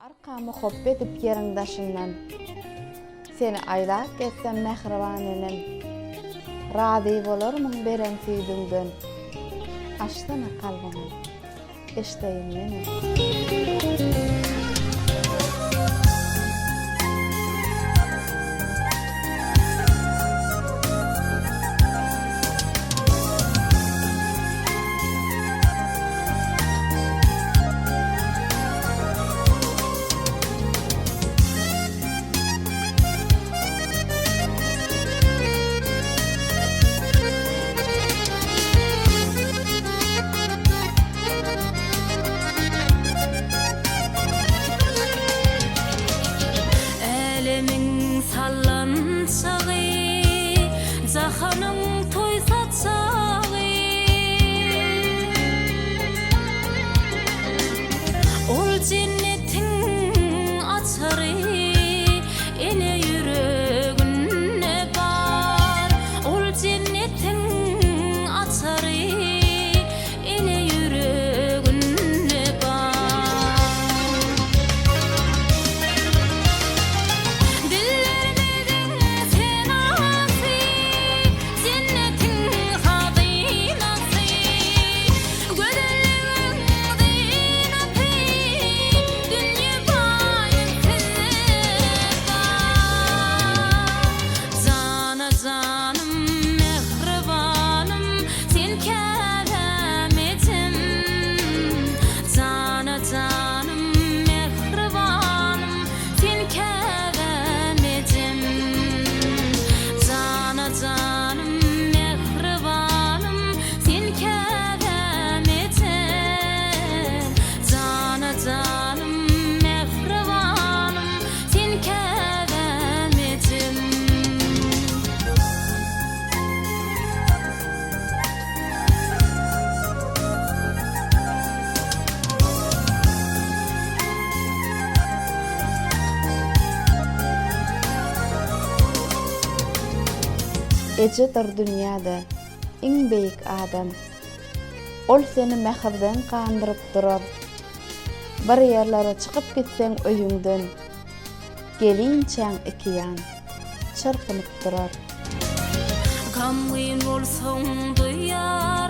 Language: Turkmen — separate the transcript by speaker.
Speaker 1: Arkamy hopba edip ýeriň daşyndan, Seni aýlap gezsem mähriban enem. Razy bolarmyň beren süýdüňden, Açsana kalbyňy, eşdeýin menem.
Speaker 2: Älemiň sallançagy, jahanyň toý saçagy. Ol jennetiň açary, ene ýüreginde bar. Ol jennetiň açary, ene ýüreginde bar. Dillerimiziň senasy, Jennetiň hazynasy, Gözelligiň zynaty, Dünýe baýlyk sizde bar. Jana-janym, mähribanym, Sen käbäm ejem. Jana-janym, mähribanym, Sen käbäm ejem. Jana-janym, mähribanym, Sen käbäm ejem. Jana-janym, mähribanym, Sen käbäm ejem.
Speaker 1: Ejedir dünýäde iň beýik adam. Ol seni mähirden gandyryp durar. Bir ýerlere çykyp gitseň öýüňden, Gelinçäň ikiýan çyrpynyp durar.
Speaker 2: Gamgyn bolsaň duýaryn.